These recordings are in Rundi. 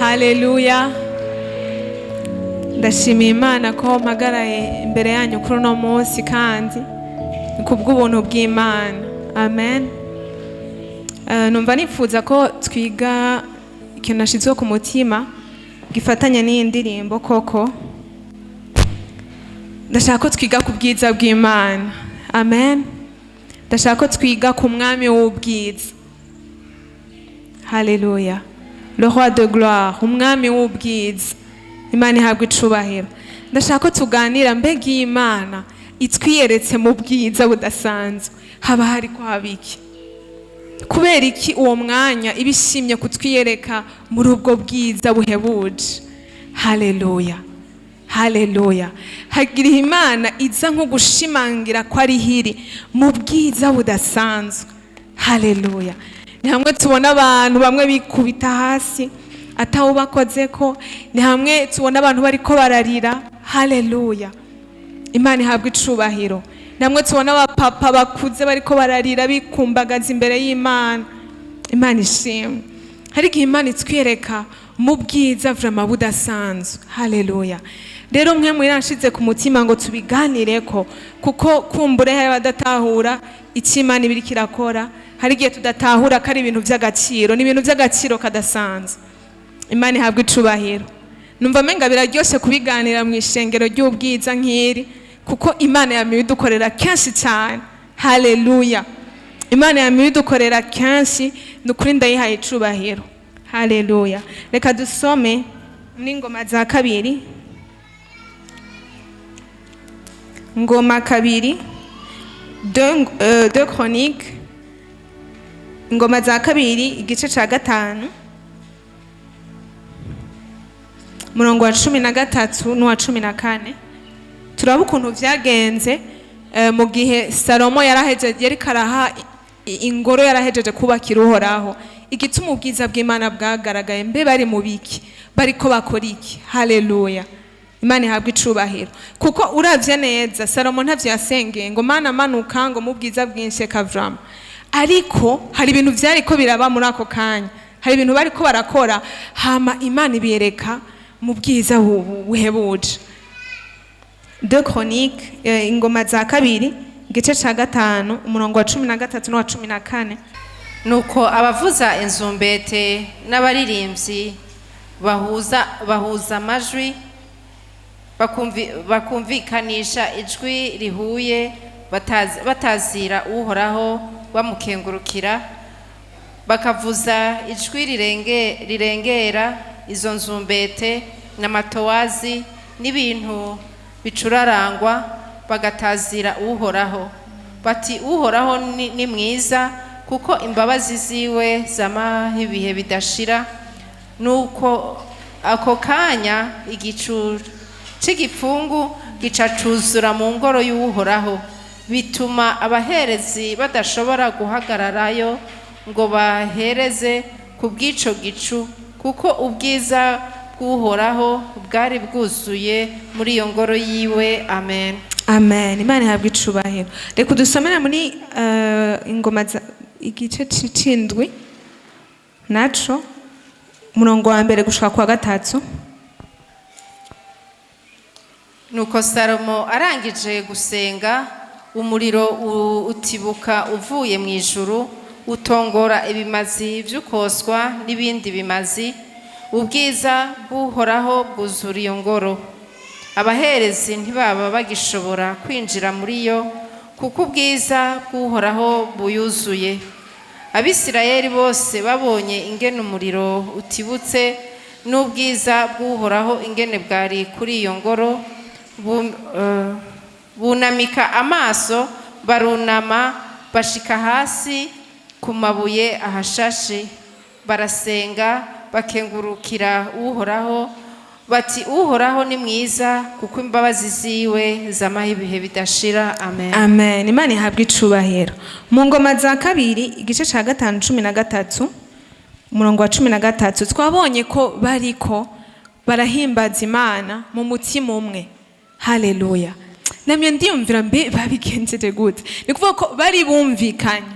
Haleluya. Ndashimiye Imana ko mpagaraye imbere yanyu kuri uno munsi, kandi ni kubw'ubuntu bw'Imana. Amen. Numva nifuza ko twiga ikintu nashizwe ku mutima gifatanye n'iyi ndirimbo. Koko ndashaka ko twiga ku bwiza bw'Imana. Amen. Ndashaka ko twiga ku mwami w'ubwiza. Haleluya. Le roi de gloire, umwami w'ubwiza. Imana ihabwa icubahiro. Ndashaka ko tuganira, mbega iyi Imana itwiyeretse mu bwiza budasanzwe, haba hari ko haba iki? Kubera iki uwo mwanya ibishimye kutwiyereka muri ubwo bwiza buhebuje? Haleluya, haleluya. Hagira Imana iza nko gushimangira ko ari hiri mu bwiza budasanzwe. Haleluya. Ni hamwe tubona abantu bamwe bikubita hasi atawubakoze ko, ni hamwe tubona abantu bariko bararira. Haleluya, Imana ihabwa icubahiro. Ni hamwe tubona abapapa bakuze bariko bararira, bikumbagaza imbere y'Imana. Imana ishimwe. Hari igihe Imana itwereka mu bwiza vraiment budasanzwe. Haleluya. Rero mwe mwiranshize ku mutima ngo tubiganireko, kuko kumbure hari abadatahura icyo Imana iba iriko irakora. Hari igihe tudatahura ko ari ibintu by'agaciro, ni ibintu by'agaciro kadasanzwe. Imana ihabwa icubahiro. Numva menga biraryoshe kubiganira mu ishengero ry'ubwiza nk'iri, kuko Imana yamye ibidukorera kenshi cyane. Haleluya. Imana yamye ibidukorera kenshi, ni ukuri ndayihaye icubahiro. Haleluya. Reka dusome muri Ngoma za Kabiri, Ngoma kabiri, deux Chroniques, Ingoma za Kabiri, igice ca 5, umurongo wa 13 n'uwa 14. Turaba ukuntu vyagenze mu gihe Salomo yarahejeje, yariko araha ingoro yarahejeje kubakira Uhoraho. Igituma ubwiza bw'Imana bwagaragaye, mbe bari mu biki, bariko bakora iki? Haleluya, Imana ihabwa icubahiro. Kuko uravye neza, Salomo ntavyo yasengeye ngo Mana manuka ngo mu bwiza bwinshi kavrama, ariko hari ibintu vyariko biraba muri ako kanya, hari ibintu bariko barakora, hama Imana ibiyereka mu bwiza buhebuje. Deux Chroniques, Ingoma za Kabiri, igice ca 5, umurongo wa 13 n'uwa 14. Nuko abavuza inzumbete n'abaririmbyi bahuza amajwi, bakumvikanisha ijwi rihuye, batazira Uhoraho, bamukengurukira, bakavuza ijwi rirengera izo nzumbete n'amatowazi n'ibintu bicurarangwa, bagatazira Uhoraho bati: "Uhoraho ni mwiza, kuko imbabazi ziwe zamaho ibihe bidashira." Nuko ako kanya igicu c'igipfungu gica cuzura mu ngoro y'Uhoraho, bituma abaherezi badashobora guhagararayo ngo bahereze ku bw'ico gicu, kuko ubwiza bw'Uhoraho bwari bwuzuye muri iyo ngoro yiwe. Amen. Amen. Imana ihabwa icubahiro. Reka udusomere muri Ingoma za igice c'indwi naco, umurongo wa 1 gushika kwa 3. Nuko Salomo arangije gusenga, umuriro utibuka uvuye mu ijuru, utongora ibimazi vy'ukoswa n'ibindi bimazi. Ubwiza bw'Uhoraho bwuzura iyo ngoro. Abaherezi ntibaba bagishobora kwinjira muri yo, kuko ubwiza bw'Uhoraho buyuzuye. Abisirayeli bose babonye ingene umuriro utibutse n'ubwiza bw'Uhoraho ingene bwari kuri iyo ngoro, bunamika amaso, barunama bashika hasi ku mabuye ahashashe, barasenga, bakengurukira Uhoraho bati: "Uhoraho ni mwiza, kuko imbabazi ziwe zamaho ibihe bidashira." Amen. Amen. Imana ihabwa icubahiro. Mu Ngoma za Kabiri, igice ca 5, 13, umurongo wa 13, twabonye ko bariko barahimbaza Imana mu mutima umwe. Haleluya. Namye ndiyumvira, mbe babigenjeje gute? Ni kuvuga ko bari bumvikanye.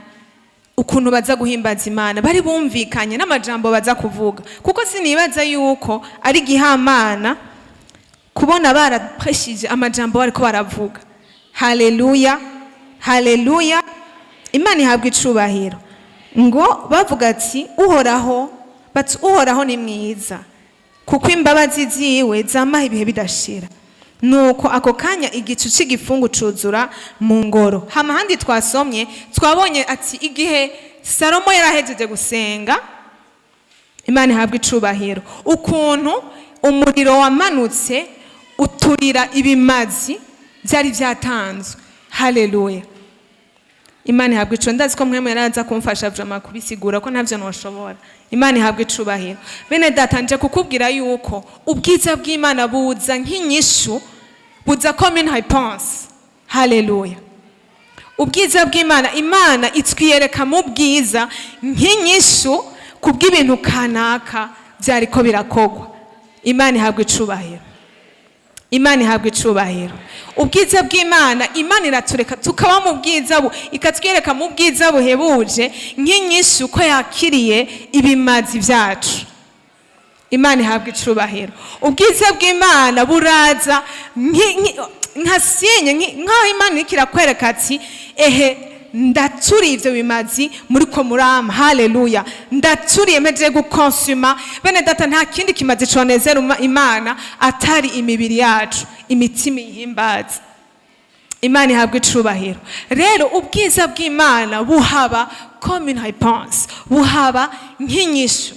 Ukuntu baza guhimbaza Imana, bari bumvikanye n'amajambo baza kuvuga, kuko sinibaza yuko ari igihamana kubona barapreshije amajambo bariko baravuga. Haleluya, haleluya, Imana ihabwa icubahiro. Ngo bavuga ati: "Uhoraho," bati: "Uhoraho ni mwiza, kuko imbabazi ziwe zamaho ibihe bidashira." Nuko ako kanya igicu cy'igifungu cuzura mu ngoro. Hama handi twasomye, twabonye ati igihe Salomo yarahejeje gusenga, Imana ihabwa icubahiro, ukuntu umuriro wamanutse uturira ibimazi byari byatanzwe. Haleluya, Imana ihabwa icubahiro. Ndazi ko mwemwe yaraza kumfasha vraiment kubisigura, ko ntavyo noshobora. Imana ihabwa icubahiro. Bene data, nje kukubwira yuko ubwiza bw'Imana buza nk'inyishu, buza comme une réponse. Haleluya. Ubwiza bw'Imana, Imana itwiyereka mu bwiza nk'inyishu ku bw'ibintu kanaka byariko birakogwa. Imana ihabwa icubahiro, Imana ihabwa icubahiro. Ubwiza bw'Imana, Imana iratureka tukaba mu bwiza, ikatwereka mu bwiza buhebuje nk'inyishu ko yakiriye ibimazi byacu. Imana ihabwa icubahiro. Ubwiza bw'Imana buraza nka signe, nk'aho Imana iriko irakwereka ati: "Ehe, ndaturiye ivyo bimazi muriko murama." Haleluya. Ndaturiye, mpejeje gukonsuma. Bene data, nta kindi kimazi conezera Imana atari imibiri yacu, imitima ihimbaza. Imana ihabwa icubahiro. Rero ubwiza bw'Imana buhaba comme une réponse, buhaba nk'inyishu.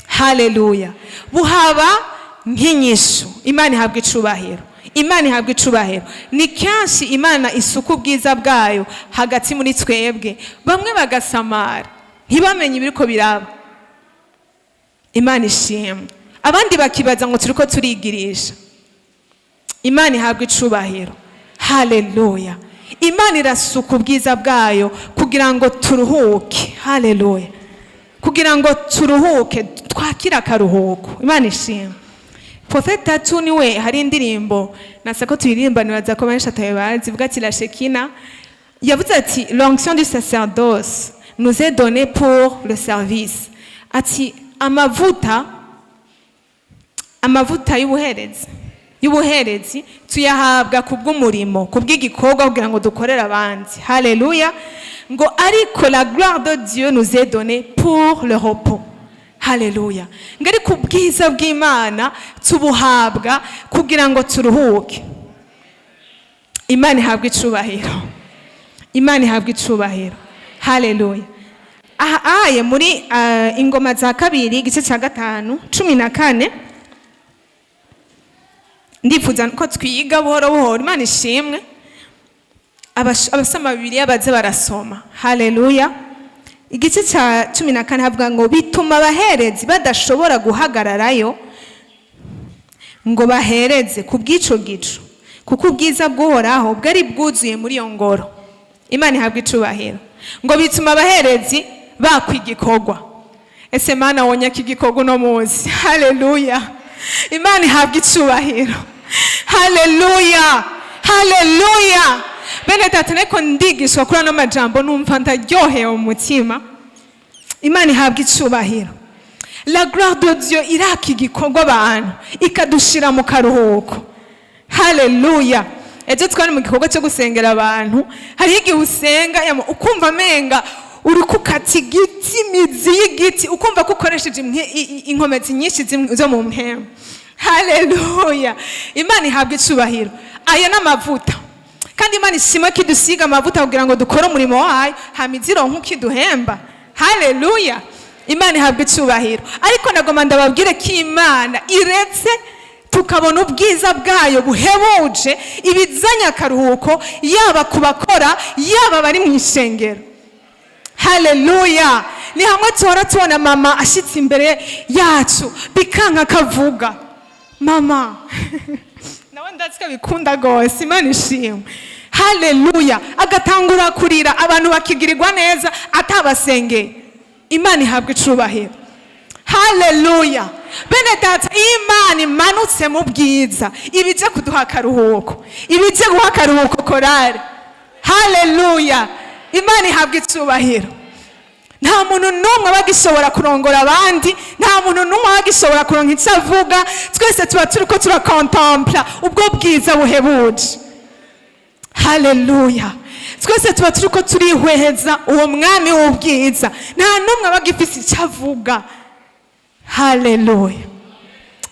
Haleluya, buhaba nk'inyishu. Imana ihabwa icubahiro, Imana ihabwa icubahiro. Ni kenshi Imana isuka ubwiza bwayo hagati muri twebwe, bamwe bagasamara ntibamenye ibiriko biraba. Imana ishimwe. Abandi bakibaza ngo turiko turigirisha. Imana ihabwa icubahiro. Haleluya. Imana irasuka ubwiza bwayo kugira ngo turuhuke. Haleluya, kugira ngo turuhuke, twakire akaruhuko. Imana ishimwe. Prophète Tatu niwe hari indirimbo nasa ko tuyiririmba, nibaza ko benshi atayo bazi, ivuga ati la Shekina. Yavuze ati: "L'onction du sacerdoce nous est donnée pour le service." Ati amavuta y'ubuherezi tuyahabwa kubw'umurimo, kubw'igikorwa, kugira ngo dukorere abandi. Haleluya. Ngo ariko la gloire de Dieu nous est donnée pour le repos. Haleluya. Ngo ariko ubwiza bw'Imana tubuhabwa kugira ngo turuhuke. Imana ihabwe icubahiro, Imana ihabwe icubahiro. Haleluya. Aha aye muri Ingoma za Kabiri, igice cya 5, 14, ndifuza ko twiga buhoro buhoro. Imana ishimwe. Abasoma Bibiliya baze barasoma. Haleluya. Igice cya 14 havuga ngo: "Bituma abaherezi badashobora guhagararayo ngo bahereze ku bw'ico gicu, kuko ubwiza bw'Uhoraho bwari bwuzuye muri iyo ngoro." Imana ihabwa icubahiro. Ngo bituma abaherezi bakwa igikorwa. Ese Mana, wonyaka igikorwa uno munsi? Haleluya, Imana ihabwa icubahiro. Haleluya, haleluya. Bene data, ariko ndigishwa kuri ano majambo, numva ndaryohewe mu mutima. Imana ihabwa icubahiro. La gloire de Dieu iraka igikorwa abantu, ikadushira mu karuhuko. Haleluya. Ejo twari mu gikorwa cyo gusengera abantu. Hariho igihe usenga, ukumva amenga uri kukata igiti, imizi y'igiti, ukumva ko ukoresheje inkomezi nyinshi zo mu mpemu. Haleluya, Imana ihabwa icubahiro. Aya ni amavuta, kandi Imana ishimwe ko idusiga amavuta kugira ngo dukore umurimo wayo, hama izironka uko iduhemba. Haleluya, Imana ihabwa icubahiro. Ariko nagoma ndababwire ko Imana iretse tukabona ubwiza bwayo buhebuje, ibizanye akaruhuko, yaba ku bakora, yaba abari mu ishengero. Haleluya. Ni hamwe tuhora tubona mama ashyitse imbere yacu bikanka akavuga. Mama nawe ndazi ko abikunda rwose. Imana ishimwe. Haleluya. Agatangura kurira, abantu bakigirirwa neza atabasengeye. Imana ihabwa icubahiro. Haleluya. Bene data, iyo Imana imanutse mu bwiza, ibije kuduha akaruhuko, ibije guha akaruhuko korari. Haleluya, Imana ihabwa icubahiro. Nta muntu n'umwe aba agishobora kurongora abandi, nta muntu n'umwe aba agishobora kuronka icyo avuga. Twese tuba turiko turakontempla ubwo bwiza buhebuje. Haleluya! Twese tuba turiko turihweza uwo mwami w'ubwiza, nta n'umwe aba agifise icyo avuga. Haleluya!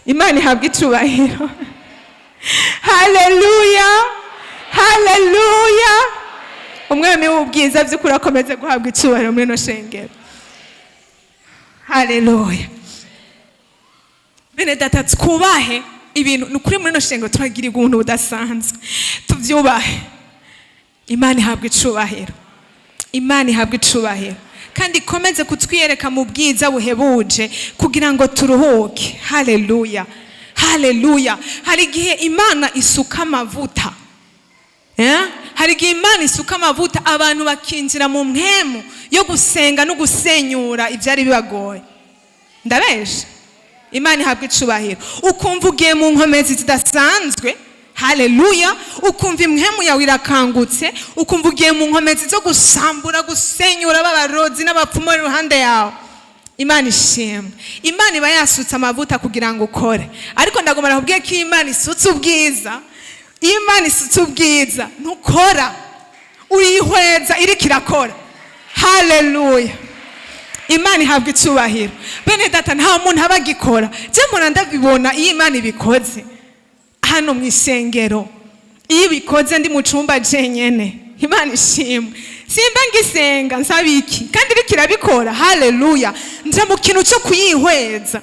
Imana ihabwa icubahiro. Haleluya, haleluya! Umwami w'ubwiza by'ukuri akomeze guhabwa icyubahiro muri ino shengero. Haleluya! Bene data, twubahe ibintu. Ni ukuri, muri ino shengero turagira ubuntu budasanzwe, tubyubahe. Imana ihabwa icubahiro, Imana ihabwa icubahiro, kandi ikomeze kutwiyereka mu bwiza buhebuje kugira ngo turuhuke. Haleluya, haleluya! Hari igihe Imana isuka amavuta. Eh? Hari igihe Imana isuka amavuta, abantu bakinjira mu mpwemu yo gusenga no gusenyura ibyari bibagoye. Ndabesha? Imana ihabwa icubahiro. Ukumva ugiye mu nkomezi zidasanzwe. Haleluya! Ukumva impwemu yawe irakangutse, ukumva ugiye mu nkomezi zo gusambura, gusenyura b'abarozi n'abapfumu bari iruhande yawe. Imana ishimwe! Imana iba yasutse amavuta kugira ngo ukore. Ariko ndagomba nakubwiye ko iyo Imana isutse ubwiza, iyo Imana isutse ubwiza, ntukora, uyihweza iriko irakora. Haleluya! Imana ihabwa icyubahiro. Bene data, nta muntu aba agikora. Je mpora ndabibona iyo Imana ibikoze hano mu isengero, iyo ibikoze ndi mu cumba jenyene. Imana ishimwe! Simba ngisenga nsaba iki, kandi iriko irabikora. Haleluya! Nja mu kintu cyo kuyihweza,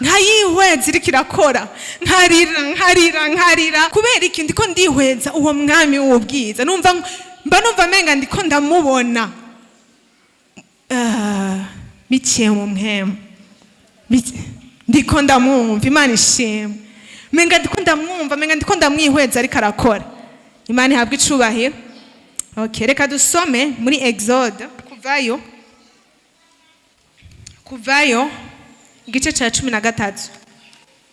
nkayihweza iriko irakora, nkarira, nkarira, nkarira. Kubera iki? Ndiko ndihweza uwo mwami w'ubwiza. Numva, mba numva menga ndiko ndamubona. Ah, biciye mu mpwemu, ndiko ndamwumva. Imana ishimwe! Menga ndiko ndamwumva, menga ndiko ndamwihweza ariko arakora. Imana ihabwa icubahiro. Okay, reka dusome muri Exode, Kuvayo, Kuvayo igice cya 13,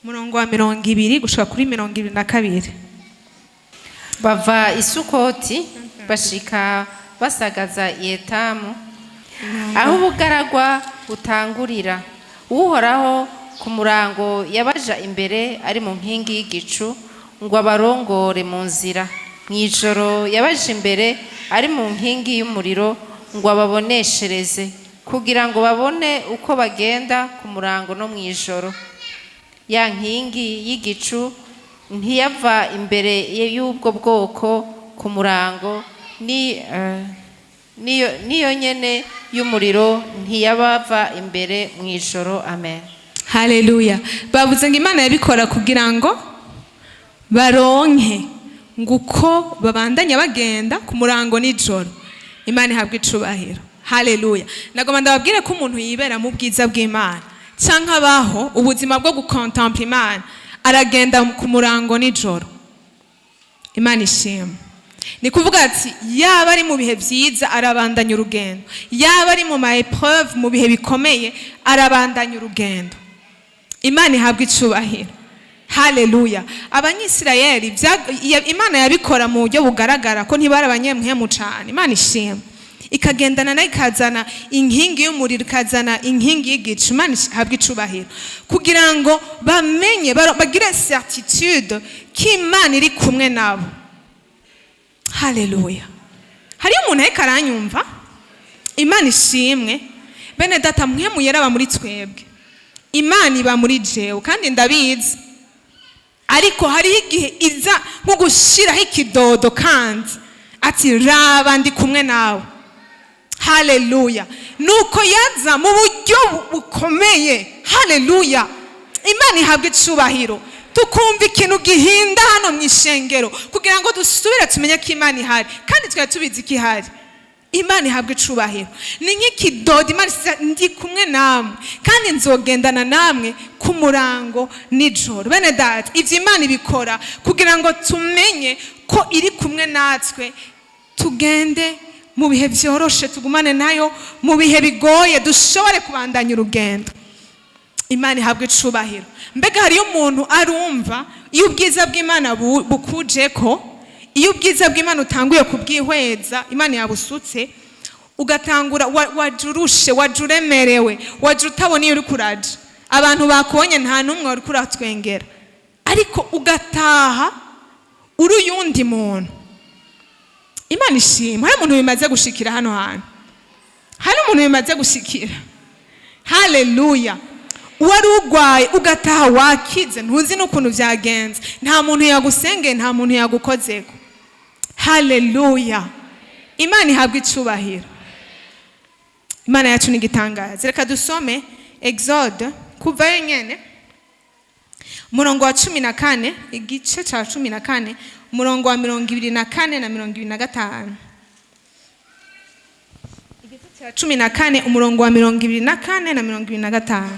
umurongo wa 20 gushika kuri 22. Bava i Sukoti bashika basagaza i Etamu, aho ubugaragwa butangurira. Uhoraho ku murango yabaja imbere ari mu nkingi y'igicu ngo abarongore mu nzira. Mu ijoro yabaje imbere ari mu nkingi y'umuriro ngo ababoneshereze, kugira ngo babone uko bagenda ku murango no mu ijoro. Ya nkingi y'igicu ntiyava imbere y'ubwo bwoko ku murango, ni niyo nyene y'umuriro ntiyabava imbere mu ijoro. Amen. Haleluya! Bavuze ngo Imana yabikora kugira ngo baronke ngo uko babandanya bagenda ku murango nijoro. Imana ihabwa icubahiro. Haleluya! Nagomba ndababwire ko umuntu yibera mu bwiza bw'Imana canke abaho ubuzima bwo gukontempla Imana, aragenda ku murango nijoro. Imana ishimwe! Ni kuvuga ati yaba ari mu bihe byiza, arabandanya urugendo; yaba ari mu ma épreuves, mu bihe bikomeye, arabandanya urugendo. Imana ihabwa icubahiro. Haleluya! Abanyisirayeli, Imana yabikora mu buryo bugaragara ko ntibari abanyempwemu cane. Imana ishimwe! Ikagendana nayo, ikazana inkingi y'umuriro, ikazana inkingi y'igicu. Imana ihabwa icubahiro, kugira ngo bamenye, bagire certitude ko Imana iri kumwe nabo. Haleluya! Hariyo umuntu ariko aranyumva? Imana ishimwe! Bene data, mwe muyeraba muri twebwe, Imana iba muri jewe kandi ndabizi. Ariko hariho igihe iza nko gushyiraho ikidodo kandi ati: "Raba, ndi kumwe nawe." Haleluya! Nuko yaza mu buryo bukomeye. Haleluya! Imana ihabwa icubahiro. Tukumva ikintu gihinda hano mu ishengero kugira ngo dusubire tumenye ko Imana ihari, kandi twari tubizi ko ihari. Imana ihabwa icubahiro. Ni nk'ikidodo Imana isize: "Ndi kumwe namwe kandi nzogendana namwe ku murango nijoro." Bene data, ibyo Imana ibikora kugira ngo tumenye ko iri kumwe natwe, tugende mu bihe byoroshe tugumane nayo, mu bihe bigoye dushobore kubandanya urugendo. Imana ihabwa icubahiro. Mbega hariyo umuntu arumva iyo ubwiza bw'Imana bukuje ko iyo ubwiza bw'Imana utanguye kubwihweza, Imana yabusutse? Ugatangura waje urushe, waje uremerewe, waje utabona iyo uri kuraja, abantu bakubonye nta n'umwe wari kuratwengera, ariko ugataha uri uyundi muntu. Imana ishimwe. Hari umuntu bimaze gushikira hano hantu? Hari umuntu bimaze gushikira? Haleluya! Wari urwaye ugataha wakize, ntuzi n'ukuntu byagenze, nta muntu yagusengeye, nta muntu yagukozeko. Haleluya! Imana ihabwa icubahiro. Imana yacu ni igitangaza. Reka dusome Exode, kuvayo nyene, umurongo wa 14, igice cya 14, umurongo wa 24 na 25. Igice cya 14, umurongo wa 24 na 25.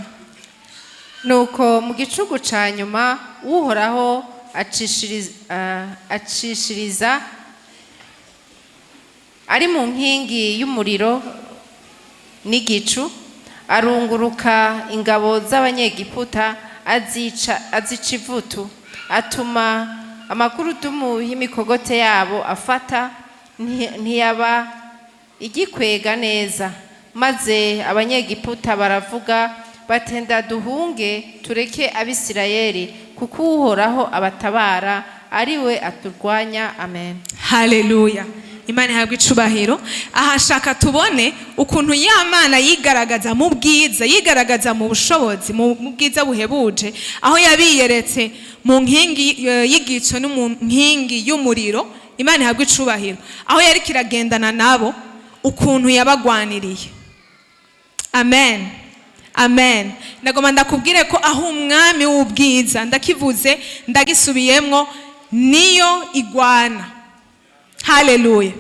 Nuko mu gicugu ca nyuma Uhoraho acishiriza ari mu nkingi y'umuriro n'igicu, arunguruka ingabo z'Abanyegiputa, azica ivutu, atuma amagurudumu y'imikogote yabo afata, ntiyaba igikwega neza. Maze Abanyegiputa baravuga batenda: "Duhunge tureke Abisirayeli, kuko Uhoraho abatabara ari we aturwanya." Amen. Haleluya! Imana ihabwa icubahiro. Aha shaka tubone ukuntu ya Mana yigaragaza mu bwiza, yigaragaza mu bushobozi, mu bwiza buhebuje, aho yabiyeretse mu nkingi y'igicu no mu nkingi y'umuriro. Imana ihabwa icubahiro. Aho yariko iragendana nabo, ukuntu yabagwaniriye. Amen, amen. Ndagomba ndakubwire ko aho umwami w'ubwiza, ndakivuze ndagisubiyemwo, niyo igwana. Haleluya!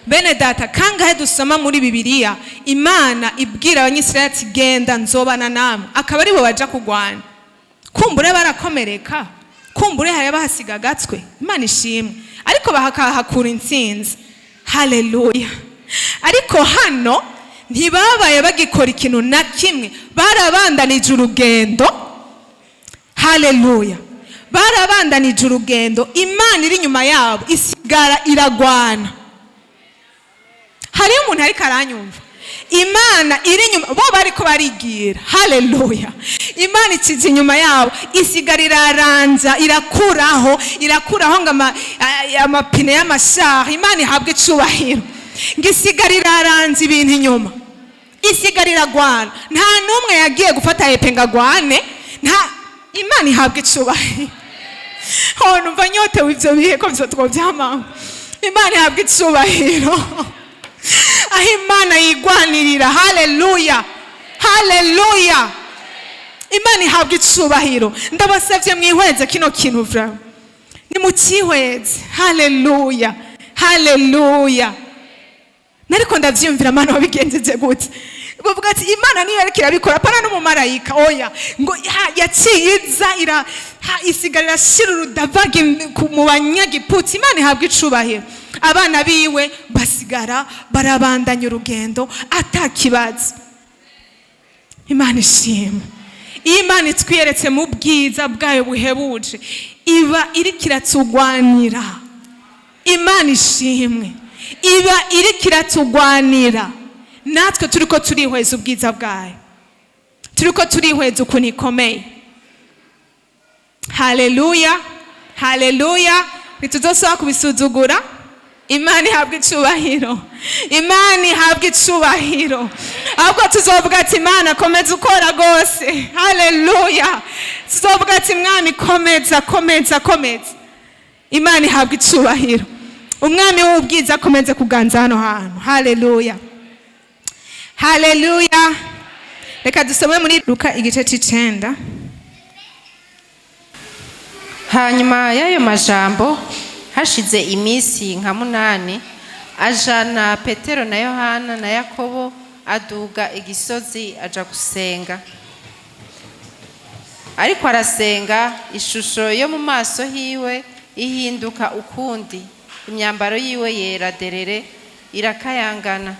Bene data, kangahe dusoma muri Bibiliya Imana ibwira Abanyisirayeli ati: "Genda, nzobana namwe," akaba aribo baja kugwana? Kumbure barakomereka, kumbure hari bahasiga agatswe, Imana ishimwe, ariko bakahakura intsinzi. Haleluya! Ariko hano ntibabaye bagikora ikintu na kimwe, barabandanije urugendo. Haleluya! Barabandanije urugendo, Imana iri inyuma yabo isigara iragwana. Hariyo umuntu ariko aranyumva? Imana iri inyuma, bo bariko barigira. Haleluya! Imana ikiza inyuma yabo, isigara iraranza, irakuraho ngo amapine y'amashaha. Imana ihabwe icubahiro. Ngo isigara iraranza ibintu inyuma, isigara iragwana. Nta n'umwe yagiye gufata épée ngo agwane. Nta Imana ihabwe icubahiro. Oh, numva nyotewe ivyo bihe ko vyo twovyamaho. Imana ihabwe icubahiro. Aho Imana yigwanirira. Haleluya, haleluya! Imana ihabwa icubahiro. Ndabasavye mwihweze kino kintu, vra nimukihweze. Haleluya, haleluya! Nariko ndavyiyumvira: Mana, wabigenjeje gute? Bavuga ati Imana niyo yariko irabikora, pana n'umumarayika, oya. Ngo yaciye iza isigara irashira urudavage mu Banyagiputsi. Imana ihabwa icubahiro. Abana biwe basigara barabandanya urugendo atakibazo. Imana ishimwe. Iyo Imana itwiyeretse mu bwiza bwayo buhebuje, iba iriko iratugwanira. Imana ishimwe. Iba iriko iratugwanira, natwe turiko turihweza ubwiza bwayo, turiko turihweza ukuntu ikomeye. Haleluya, haleluya! Ntituzosaba kubisuzugura. Imana ihabwa icubahiro, Imana ihabwa icubahiro. Ahubwo tuzovuga ati: "Imana, komeza ukora rwose." Haleluya! Tuzovuga ati: "Mwami, komeza, komeza, komeza." Imana ihabwa icubahiro. Umwami w'ubwiza akomeze kuganza hano hantu. Haleluya, haleluya! Reka dusome muri Luka igice c'icenda. Hanyuma y'ayo majambo, hashize iminsi nka 8, ajana Petero na Yohana na Yakobo, aduga igisozi aja gusenga. Ariko arasenga, ishusho yo mu maso hiwe ihinduka ukundi, imyambaro yiwe yera derere, irakayangana.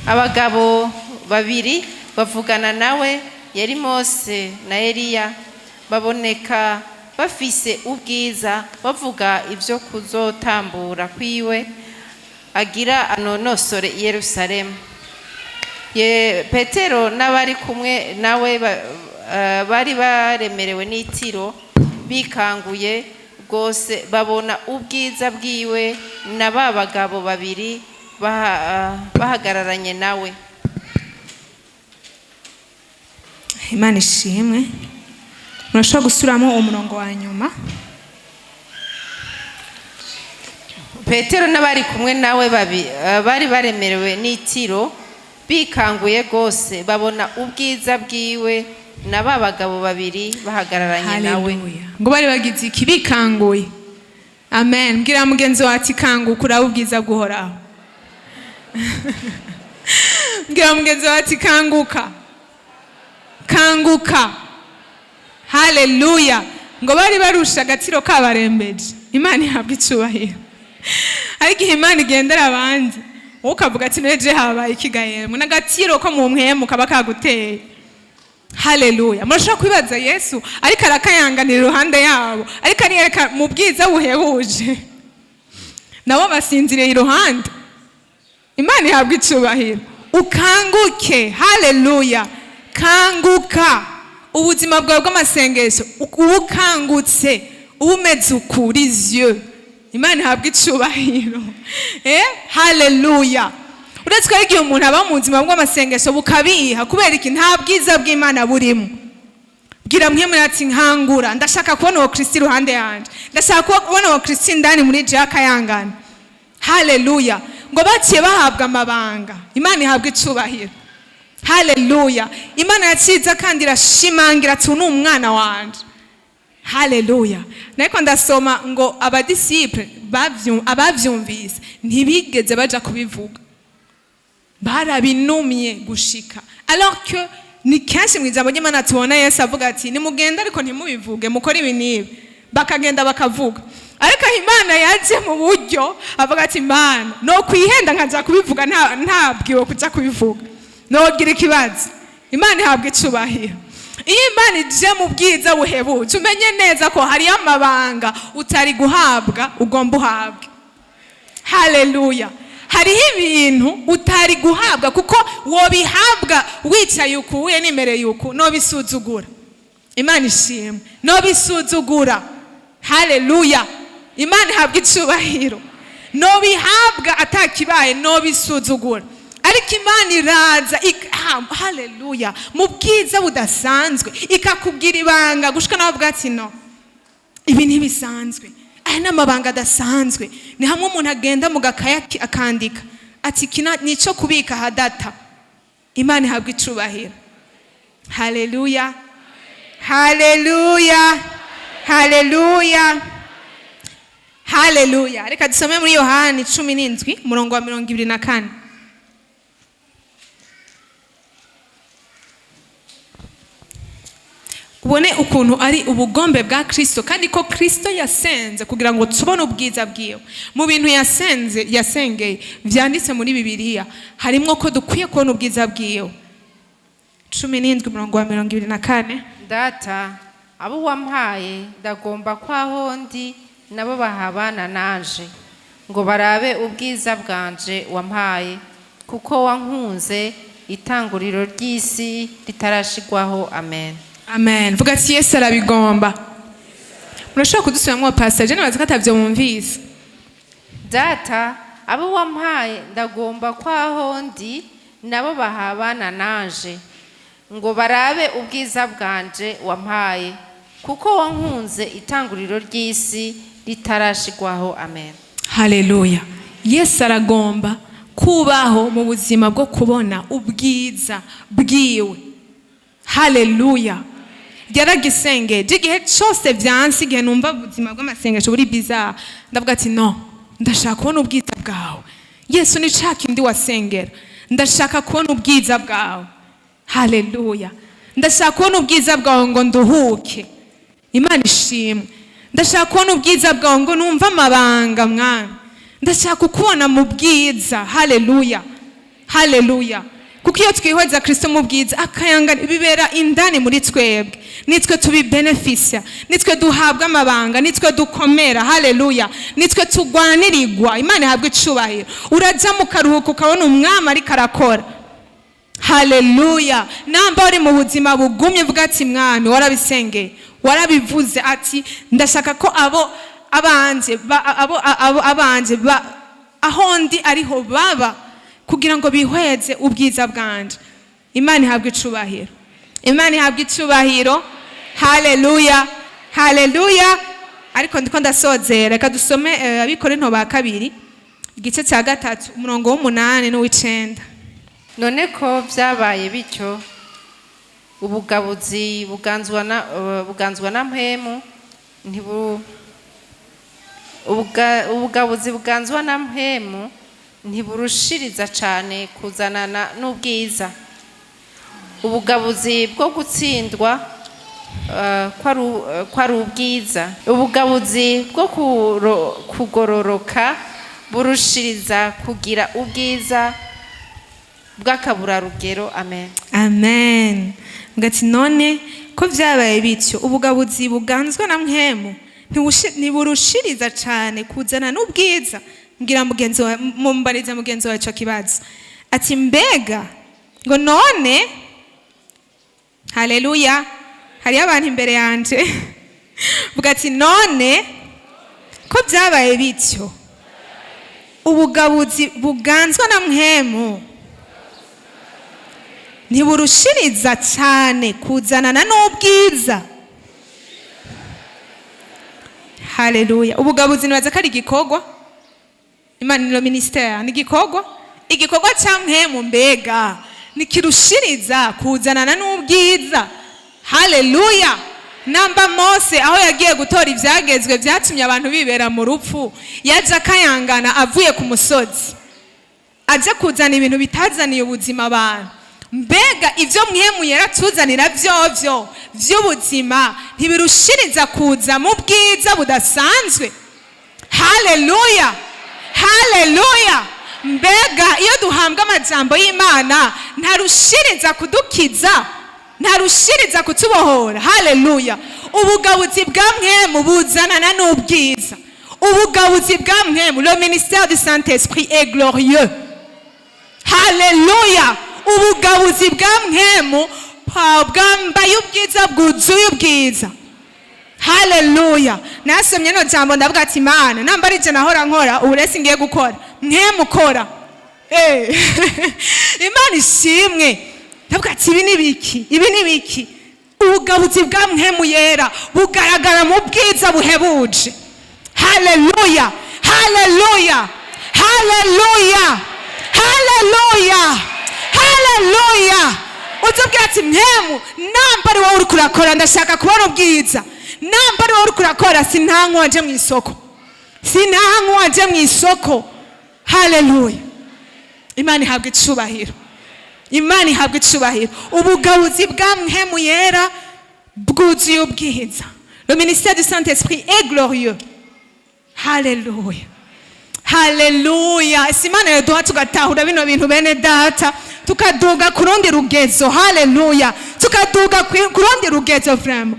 Abagabo babiri bavugana nawe, yari Mose na Eliya, baboneka bafise ubwiza, bavuga ibyo kuzotambura kwiwe. agira anonosore i Yerusalemu. Ye Petero n'abari kumwe nawe bari baremerewe n'itiro, bikanguye rwose, babona ubwiza bwiwe na ba bagabo babiri bahagararanye nawe. Imana ishimwe. Murashobora gusubiramo umurongo wa nyuma? Petero n'abari kumwe nawe bari baremerewe n'itiro, bikanguye rwose, babona ubwiza bwiwe na ba bagabo babiri bahagararanye nawe. Haleluya. Ngo bari bagize iki? Bikanguye. Amen. Mbwira mugenzi wawe ati: "Kanguka urabe ubwiza bw'Uhoraho." Mbwira mugenzi wawe ati: "Kanguka, kanguka." Haleluya. Ngo bari barusha agaciro kabarembeje. Imana ihabwa icubahiro. Ariko igihe Imana igendera abandi, wowe ukavuga ati: "Neje habaye ikigayemwe n'agatiro ko mu mpwemu kaba kaguteye." Haleluya. Murashobora kwibaza Yesu ariko arakayanganira iruhande yabo, ariko ariyereka mu bwiza buhebuje, nabo basinziriye iruhande. Imana ihabwa icubahiro. Ukanguke. Haleluya. Kanguka. Ubuzima bwawe bw'amasengesho uba ukangutse, uba umeze ukuri yeux. Imana ihabwa icubahiro. Haleluya. Uretse ko hari igihe umuntu aba mu buzima bw'amasengesho bukabiha. Kubera iki? Nta bwiza bw'Imana burimo. Bwira mwe ati: "Nkangura, ndashaka kubona uwo Kristo iruhande yanjye, ndashaka kubona uwo Kristo indani muri jewe akayangana." Haleluya. Ngo baciye bahabwa amabanga. Imana ihabwa icubahiro. Haleluya. Imana yaciza kandi irashimangira ati: "Uyu ni umwana wanje." Haleluya. Ariko ndasoma ngo abadisciples abavyumvise ntibigeze baja kubivuga, barabinumye gushika, alors que ni kenshi mu ijambo ry'Imana tubona Yesu avuga ati: "Nimugende ariko ntimubivuge, mukore ibi n'ibi." Bakagenda bakavuga. Ariko aho Imana yaje mu buryo avuga ati: "Imana no kwihenda nkaja kubivuga ntabwiwe kuja kubivuga, nogira ikibazo." Imana ihabwa icubahiro. Iyo Imana ije mu bwiza buhebuje, umenye neza ko hariyo amabanga utari guhabwa ugomba uhabwe. Haleluya. Hariho ibintu utari guhabwa, kuko wobihabwa wicaye ukuye n'imbere yuku nobisuzugura. Imana ishimwe. Nobisuzugura. Haleluya. Imana ihabwa icubahiro. Nobihabwa atakibaye, nobisuzugura. Ariko Imana iraza haleluya, mu bwiza budasanzwe, ikakubwira ibanga gushika nawe avuga ati: "No, ibi ntibisanzwe, aya ni amabanga adasanzwe." Ni hamwe umuntu agenda mu gakaya akandika ati: "Iki ni icyo kubika hadata." Imana ihabwa icubahiro. Haleluya, haleluya, haleluya, haleluya. Reka dusome muri Yohani 17, umurongo wa 24. Ubone ukuntu ari ubugombe bwa Kristo, kandi ko Kristo yasenze kugira ngo tubone ubwiza bwiwe. Mu bintu yasenze, yasengeye, vyanditse muri Bibiliya, harimwo ko dukwiye kubona ubwiza bwiwe. 17, umurongo wa 24. Data, abo wampaye ndagomba ko aho ndi nabo bahabana nanje, ngo barabe ubwiza bwanje wampaye, kuko wankunze itanguriro ry'isi ritarashigwaho. Amen. Amen. Vuga ati: "Yesu arabigomba." Murashobora kudusubiramo, pastor? Je nibaza ko atavyo wumvise. Data, abo wampaye ndagomba ko aho ndi nabo bahabana nanje, ngo barabe ubwiza bwanje wampaye, kuko wankunze itanguriro ry'isi ritarashigwaho. Amen. Haleluya. Yesu aragomba kubaho mu buzima bwo kubona ubwiza bwiwe. Haleluya. Yaragisengeje. Igihe cyose vyanse, igihe numva ubuzima bw'amasengesho buri bizarre, ndavuga ati: "No, ndashaka kubona ubwiza bwawe, Yesu. Ni ca kindi wasengera, ndashaka kubona ubwiza bwawe." Haleluya. Ndashaka kubona ubwiza bwawe ngo nduhuke. Imana ishimwe. Ndashaka kubona ubwiza bwawe ngo numve amabanga, Mwami. Ndashaka kukubona mu bwiza. Haleluya, haleluya. Kuko Kuko iyo twihweza Kristo mu bwiza akayangana, bibera indani muri twebwe, nitwe tubibenefisya, nitwe duhabwa amabanga, nitwe dukomera. Haleluya! Nitwe tugwanirirwa. Imana ihabwa icubahiro. Uraja mu karuhuko ukabona Umwami ariko arakora. Haleluya! Namba uri mu buzima bugumye, uvuga ati: "Mwami, warabisengeye, warabivuze ati ndashaka ko abo abanje abo abanje aho ndi ariho baba kugira ngo bihweze ubwiza bwanje." Imana ihabwa icubahiro, Imana ihabwa icubahiro. Haleluya, haleluya! Ariko ndiko ndasozera. Reka dusome Abikorinto ba kabiri, igice cya 3, umurongo w'8 n'uw'icenda. None ko byabaye bityo, ubugabuzi buganzwa na Mpwemu ubugabuzi buganzwa na Mpwemu ntiburushiriza cane kuzanana n'ubwiza? Ubugabuzi bwo gutsindwa ko ari ubwiza, ubugabuzi bwo kugororoka burushiriza kugira ubwiza bw'akaburarugero. Amen. Amen. Ngati none ko vyabaye bityo, ubugabuzi buganzwa na Mpwemu ntiburushiriza cane kuzana n'ubwiza? Mbwira mugenzi wawe, mumbarize mugenzi wawe ico kibazo, ati mbega ngo none, haleluya, hariyo abantu imbere yanje. Vuga ati: "None ko vyabaye bityo, ubugabuzi buganzwa na Mpwemu ntiburushiriza cyane kuzanana n'ubwiza?" Haleluya! Ubugabuzi nibaza ko ari igikorwa Imana, le ministère ni igikorwa, igikorwa cya Mpwemu. Mbega ntikirushiriza kuzanana n'ubwiza? Haleluya! Namba Mose aho yagiye gutora ibyagezwe byatumye abantu bibera mu rupfu, yaje akayangana avuye ku musozi, aje kuzana ibintu bitazaniye ubuzima abantu, mbega ibyo Mpwemu yaratuzanira byovyo by'ubuzima ntibirushiriza kuza mu bwiza budasanzwe? Haleluya, haleluya! Mbega iyo duhambwa amajambo y'Imana ntarushiriza kudukiza, ntarushiriza kutubohora? Haleluya! Ubugabuzi bwa Mpwemu buzanana n'ubwiza. Ubugabuzi bwa Mpwemu, le ministère du Saint Esprit est glorieux. Haleluya! Ubugabuzi bwa Mpwemu bwambaye ubwiza, bwuzuye ubwiza. Haleluya! Nasomye no jambo ndavuga ati: "Imana, namba ari je nahora nkora, ubu rero singiye gukora, Mpwemu ukora." Imana ishimwe. Ndavuga ati: "Ibi ni biki? Ibi ni biki?" Ubugabuzi bwa Mpwemu Yera bugaragara mu bwiza buhebuje. Haleluya, haleluya, haleluya, haleluya, haleluya! Utubwira ati: "Mpwemu, namba ari wowe uriko urakora, ndashaka kubona ubwiza. Namba ari wowe uriko urakora, sintankwa nje mu isoko, sintankwa nje mu isoko." Haleluya! Imana ihabwa icubahiro, Imana ihabwa icubahiro. Ubugabuzi bwa Mpwemu Yera bwuzuye ubwiza. Le ministère du Saint Esprit est glorieux. Haleluya, haleluya! Ese Imana yaduha tugatahura bino bintu, bene data, tukaduga ku rundi rugezo? Haleluya! Tukaduga ku rundi rugezo vraiment.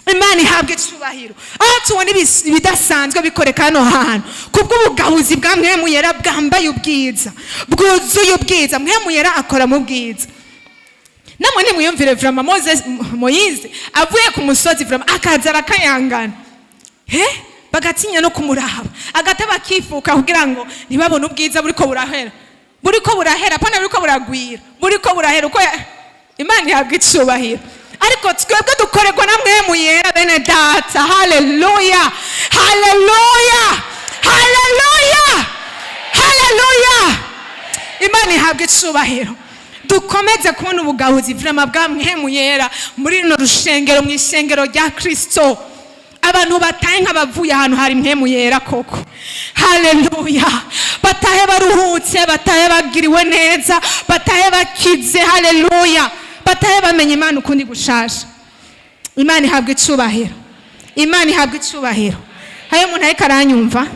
Imana ihabwa icubahiro. Aho tubona ibidasanzwe bikoreka hano hantu kubw'ubugabuzi bwa Mpwemu Yera bwambaye ubwiza, bwuzuye ubwiza. Mpwemu Yera akora mu bwiza. Namwe nimwiyumvire vraiment, Moses, Moyize avuye ku musozi vraiment, akaza arakayangana, he bagatinya no kumuraba, agata bakifuka kugira ngo ntibabone ubwiza buriko burahera, buriko burahera, pana buriko buragwira, buriko burahera uko Imana ihabwa icubahiro. Ariko twebwe dukorerwa na Mpwemu Yera, bene data. Haleluya, haleluya, haleluya, haleluya! Imana ihabwa icubahiro. Dukomeze kubona ubugabuzi vraiment bwa Mpwemu Yera muri runo rushengero, mu ishengero rya Kristo. Abantu batahe nk'abavuye ahantu hari Mpwemu Yera koko. Haleluya! Batahe baruhutse, batahe bagiriwe neza, batahe bakize. Haleluya! Batahe bamenye Imana ukundi gushasha. Imana ihabwa icubahiro, Imana ihabwa icubahiro. Hayo umuntu ariko aranyumva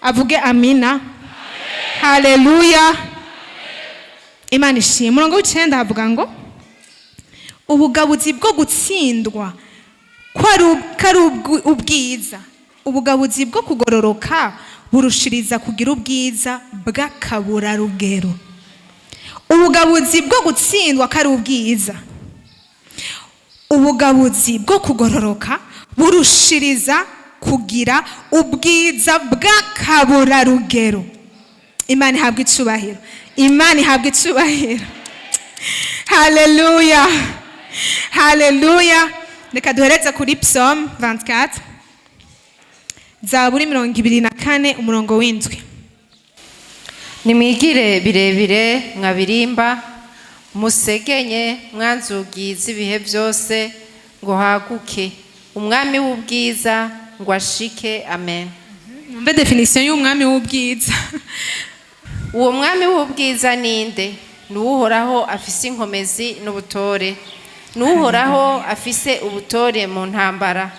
avuge amina. Haleluya! Imana ishimwe. Umurongo w'icenda havuga ngo ubugabuzi bwo gutsindwa ko ari ubwiza, ubugabuzi bwo kugororoka burushiriza kugira ubwiza bw'akaburarugero. Ubugabuzi bwo gutsindwa ko ari ubwiza, ubugabuzi bwo kugororoka burushiriza kugira ubwiza bw'akaburarugero. Imana ihabwa icubahiro, Imana ihabwa icubahiro. Haleluya, haleluya. Reka duhereze kuri Psalm 24, Zaburi 24, umurongo w'indwi. Nimwigire birebire mwabirimba, musegenye mwanzugi z'ibihe byose, ngo haguke umwami w'ubwiza ngo ashike. Amen. Numve définition y'umwami w'ubwiza. Uwo mwami w'ubwiza ninde? Ni Uhoraho afise inkomezi n'ubutore, ni Uhoraho afise ubutore mu ntambara.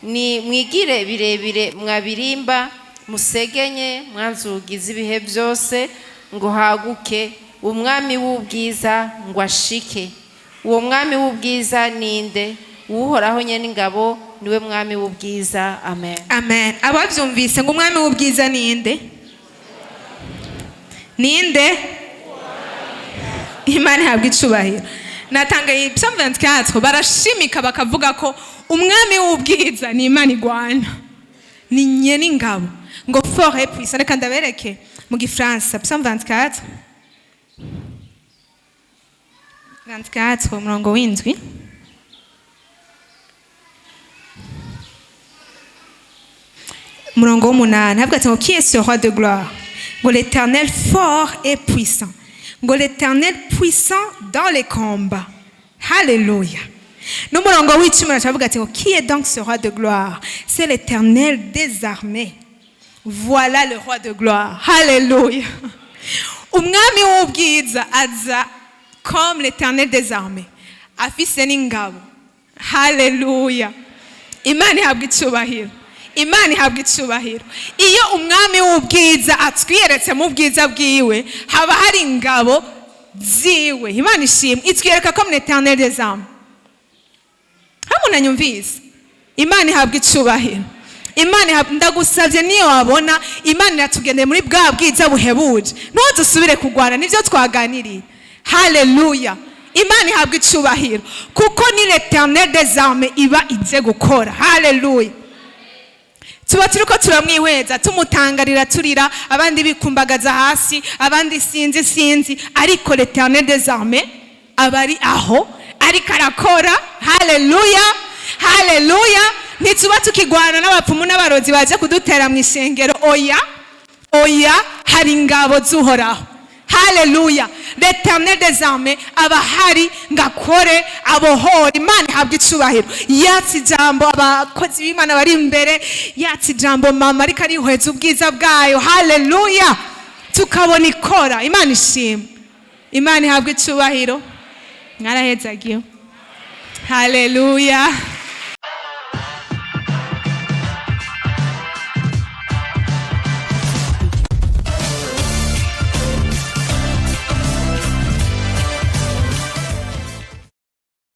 Ni mwigire birebire mwabirimba, musegenye mwanzugi z'ibihe byose, ngo haguke umwami w'ubwiza ngo ashike. Uwo mwami w'ubwiza ninde? Uhoraho nyene ingabo niwe mwami w'ubwiza. Amen. Amen. Abavyumvise ngo umwami w'ubwiza ninde? Ninde? Imana ihabwa icubahiro. Natanga iyi Psalm 24, barashimika bakavuga ko umwami w'ubwiza ni Imana igwana, ni nyene ingabo, ngo fort et puissant. Reka ndabereke mu gifaransa Psalm 24, 24, umurongo w'indwi. Umurongo w'umunani havuga ati ngo qui est ce roi de gloire? Ngo l'Éternel fort et puissant, ngo l'Éternel puissant dans les combats. Haleluya. N'umurongo w'icumi aravuga ati ngo qui est donc ce roi de gloire? C'est l'Éternel des armées. Voilà le roi de gloire. Haleluya. Umwami w'ubwiza aza comme l'Éternel des armées, afise n'ingabo. Haleluya. Imana ihabwa icubahiro, Imana ihabwa icubahiro. Iyo umwami w'ubwiza atwiyeretse mu bwiza bwiwe, haba hari ingabo ziwe. Imana ishimwe, itwiyereka comme l'Éternel des armées. Hamwe nanyumvise, Imana ihabwa icubahiro. Imana ihabwa, ndagusavye niyo wabona Imana iratugendeye muri bwa bwiza buhebuje, ntuzusubire kugwana nivyo twaganiriye. Haleluya. Imana ihabwa icubahiro, kuko ni l'Éternel des armées iba ije gukora. Haleluya. Tuba turiko turamwihweza, tumutangarira, turira, abandi bikumbagaza hasi, abandi sinzi sinzi, ariko l'Éternel des armées aba ari aho ariko arakora. Haleluya, haleluya. Ntituba tukigwana n'abapfumu n'abarozi baje kudutera mu ishengero. Oya, oya, hari ingabo z'Uhoraho. Haleluya. L'Éternel des armées aba ahari ngo akore, abohore. Imana ihabwa icubahiro. Yatse ijambo abakozi b'Imana bari imbere, yatse ijambo mama ariko arihweza ubwiza bwayo. Haleluya. Tukabona ikora. Imana ishimwe, Imana ihabwa icubahiro. Mwarahezagiwe. Haleluya.